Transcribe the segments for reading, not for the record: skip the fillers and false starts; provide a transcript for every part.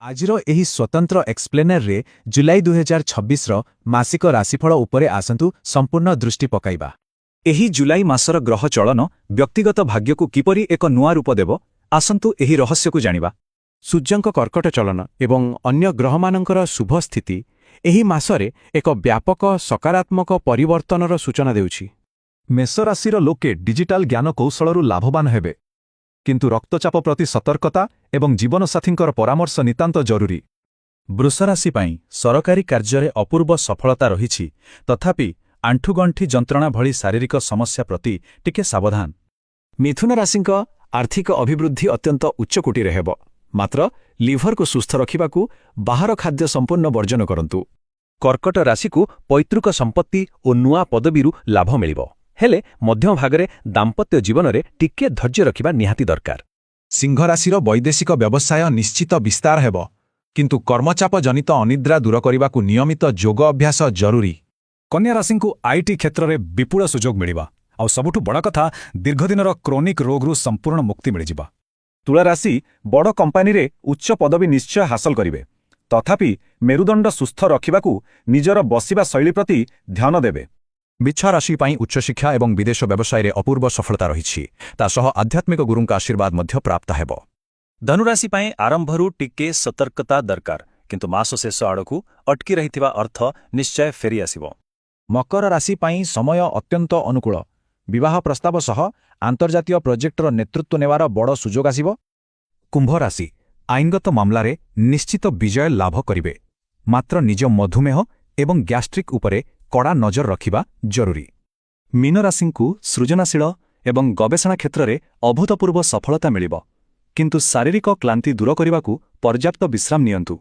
ଆଜିର ଏହି ସ୍ୱତନ୍ତ୍ର ଏକ୍ସପ୍ଲେନରରେ ଜୁଲାଇ 2026ର ମାସିକ ରାଶିଫଳ ଉପରେ ଆସନ୍ତୁ ସମ୍ପୂର୍ଣ୍ଣ ଦୃଷ୍ଟି ପକାଇବା। ଏହି ଜୁଲାଇ ମାସର ଗ୍ରହ ଚଳନ ବ୍ୟକ୍ତିଗତ ଭାଗ୍ୟକୁ କିପରି ଏକ ନୂଆ ରୂପ ଦେବ, ଆସନ୍ତୁ ଏହି ରହସ୍ୟକୁ ଜାଣିବା। ସୂର୍ଯ୍ୟଙ୍କ କର୍କଟ ଚଳନ ଏବଂ ଅନ୍ୟ ଗ୍ରହମାନଙ୍କର ଶୁଭ ସ୍ଥିତି ଏହି ମାସରେ ଏକ ବ୍ୟାପକ ସକାରାତ୍ମକ ପରିବର୍ତ୍ତନର ସୂଚନା ଦେଉଛି। ମେଷରାଶିର ଲୋକେ ଡିଜିଟାଲ ଜ୍ଞାନକୌଶଳରୁ ଲାଭବାନ ହେବେ, କିନ୍ତୁ ରକ୍ତଚାପ ପ୍ରତି ସତର୍କତା ଏବଂ ଜୀବନସାଥୀଙ୍କର ପରାମର୍ଶ ନିତାନ୍ତ ଜରୁରୀ। ବୃଷରାଶି ପାଇଁ ସରକାରୀ କାର୍ଯ୍ୟରେ ଅପୂର୍ବ ସଫଳତା ରହିଛି। ତଥାପି ଆଣ୍ଠୁଗଣ୍ଠି ଯନ୍ତ୍ରଣା ଭଳି ଶାରୀରିକ ସମସ୍ୟା ପ୍ରତି ଟିକେ ସାବଧାନ। ମିଥୁନ ରାଶିଙ୍କ ଆର୍ଥିକ ଅଭିବୃଦ୍ଧି ଅତ୍ୟନ୍ତ ଉଚ୍ଚକୋଟୀରେ ହେବ। ମାତ୍ର ଲିଭରକୁ ସୁସ୍ଥ ରଖିବାକୁ ବାହାର ଖାଦ୍ୟ ସମ୍ପୂର୍ଣ୍ଣ ବର୍ଜନ କରନ୍ତୁ। କର୍କଟ ରାଶିକୁ ପୈତୃକ ସମ୍ପତ୍ତି ଓ ନୂଆ ପଦବୀରୁ ଲାଭ ମିଳିବ। ହେଲେ ମଧ୍ୟଭାଗରେ ଦାମ୍ପତ୍ୟ ଜୀବନରେ ଟିକେ ଧୈର୍ଯ୍ୟ ରଖିବା ନିହାତି ଦରକାର। ସିଂହରାଶିର ବୈଦେଶିକ ବ୍ୟବସାୟ ନିଶ୍ଚିତ ବିସ୍ତାର ହେବ, କିନ୍ତୁ କର୍ମଚାପ ଜନିତ ଅନିଦ୍ରା ଦୂର କରିବାକୁ ନିୟମିତ ଯୋଗ ଅଭ୍ୟାସ ଜରୁରୀ। କନ୍ୟା ରାଶିଙ୍କୁ IT କ୍ଷେତ୍ରରେ ବିପୁଳ ସୁଯୋଗ ମିଳିବା, ଆଉ ସବୁଠୁ ବଡ଼ କଥା, ଦୀର୍ଘଦିନର କ୍ରୋନିକ୍ ରୋଗରୁ ସମ୍ପୂର୍ଣ୍ଣ ମୁକ୍ତି ମିଳିଯିବ। ତୁଳାରାଶି ବଡ଼ କମ୍ପାନୀରେ ଉଚ୍ଚ ପଦବୀ ନିଶ୍ଚୟ ହାସଲ କରିବେ। ତଥାପି ମେରୁଦଣ୍ଡ ସୁସ୍ଥ ରଖିବାକୁ ନିଜର ବସିବା ଶୈଳୀ ପ୍ରତି ଧ୍ୟାନ ଦେବେ। ବିଛା ରାଶି ପାଇଁ ଉଚ୍ଚଶିକ୍ଷା ଏବଂ ବିଦେଶ ବ୍ୟବସାୟରେ ଅପୂର୍ବ ସଫଳତା ରହିଛି। ତା ସହ ଆଧ୍ୟାତ୍ମିକ ଗୁରୁଙ୍କ ଆଶୀର୍ବାଦ ମଧ୍ୟ ପ୍ରାପ୍ତ ହେବ। ଧନୁରାଶି ପାଇଁ ଆରମ୍ଭରୁ ଟିକେ ସତର୍କତା ଦରକାର, କିନ୍ତୁ ମାସ ଶେଷ ଆଡ଼କୁ ଅଟକି ରହିଥିବା ଅର୍ଥ ନିଶ୍ଚୟ ଫେରିଆସିବ। ମକର ରାଶି ପାଇଁ ସମୟ ଅତ୍ୟନ୍ତ ଅନୁକୂଳ। ବିବାହ ପ୍ରସ୍ତାବ ସହ ଆନ୍ତର୍ଜାତୀୟ ପ୍ରୋଜେକ୍ଟର ନେତୃତ୍ୱ ନେବାର ବଡ଼ ସୁଯୋଗ ଆସିବ। କୁମ୍ଭ ରାଶି ଆଇନଗତ ମାମଲାରେ ନିଶ୍ଚିତ ବିଜୟ ଲାଭ କରିବେ। ମାତ୍ର ନିଜ ମଧୁମେହ ଏବଂ ଗ୍ୟାଷ୍ଟ୍ରିକ୍ ଉପରେ କଡ଼ା ନଜର ରଖିବା ଜରୁରୀ। ମୀନରାଶିଙ୍କୁ ସୃଜନାଶୀଳ ଏବଂ ଗବେଷଣା କ୍ଷେତ୍ରରେ ଅଭୂତପୂର୍ବ ସଫଳତା ମିଳିବ, କିନ୍ତୁ ଶାରୀରିକ କ୍ଳାନ୍ତି ଦୂର କରିବାକୁ ପର୍ଯ୍ୟାପ୍ତ ବିଶ୍ରାମ ନିଅନ୍ତୁ।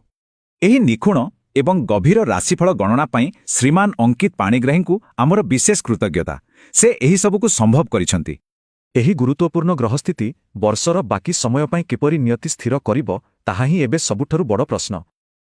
ଏହି ନିଖୁଣ ଏବଂ ଗଭୀର ରାଶିଫଳ ଗଣନା ପାଇଁ ଶ୍ରୀମାନ ଅଙ୍କିତ ପାଣିଗ୍ରାହୀଙ୍କୁ ଆମର ବିଶେଷ କୃତଜ୍ଞତା। ସେ ଏହିସବୁକୁ ସମ୍ଭବ କରିଛନ୍ତି। ଏହି ଗୁରୁତ୍ୱପୂର୍ଣ୍ଣ ଗ୍ରହସ୍ଥିତି ବର୍ଷର ବାକି ସମୟ ପାଇଁ କିପରି ନିୟତି ସ୍ଥିର କରିବ, ତାହା ହିଁ ଏବେ ସବୁଠାରୁ ବଡ଼ ପ୍ରଶ୍ନ।